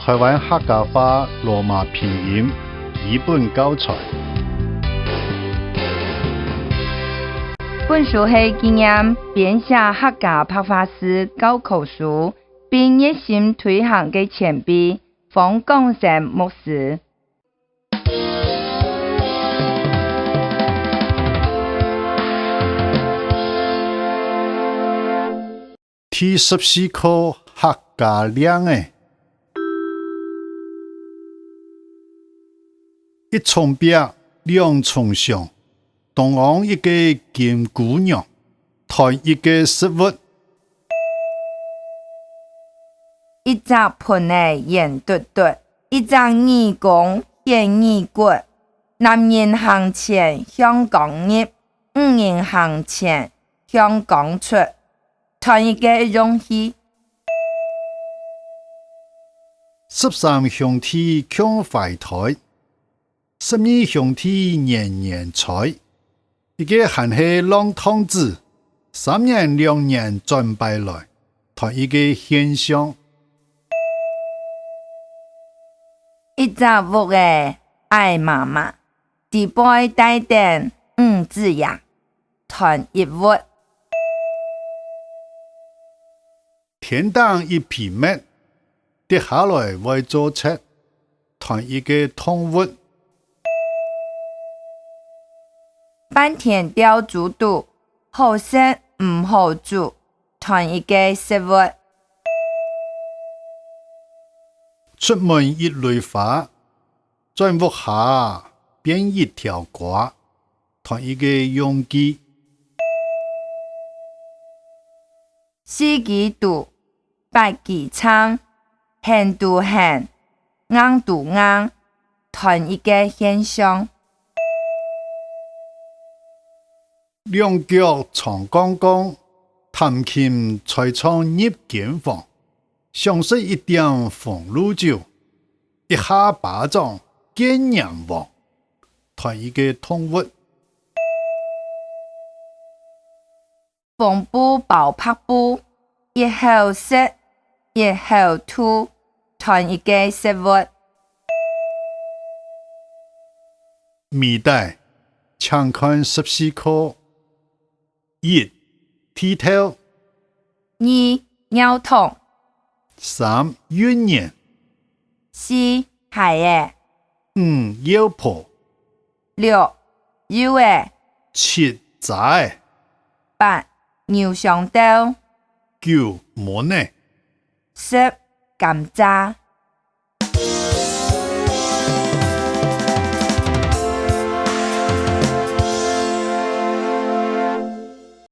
台灣客家話羅馬拼音基本教材。本書係紀念編寫客家白話詩教科書並熱心推行嘅前輩方廣生牧師。第十四課客家領的，一重壁，兩重牆，東王一個金姑娘，談一個食物。一隻盆的圓嘟嘟，一隻耳公顯耳骨。男人行前向光入，女人行前向光出。同一个容器。十三兄弟搶懷胎，十二兄弟年年採。一个還係浪蕩子，三年兩年轉擺來，同一个現象。一隻屋的愛媽媽，一背帶電五子牙，同一屋。天頂一片麥，跌下來會做七，同一个動物。半天吊豬肚，好食毋好煮，同一个食物。出門一蕊花，轉屋下變一條瓜，同一个用具。四支拄，八支撐，現拄現，硬拄硬，同一个現象。兩腳長槓槓，彈琴才唱入間房，想食一點風露酒，一下巴掌見閻王，同一个動物。風布包白布，一口食，一口吐，同一个食物。米袋，請看十四課。一、剃頭；二、尿桶；三、閏年；四、鞋的；五、腰婆；六、有的；七、雜的；八、牛上刀；九、門的；十、甘蔗。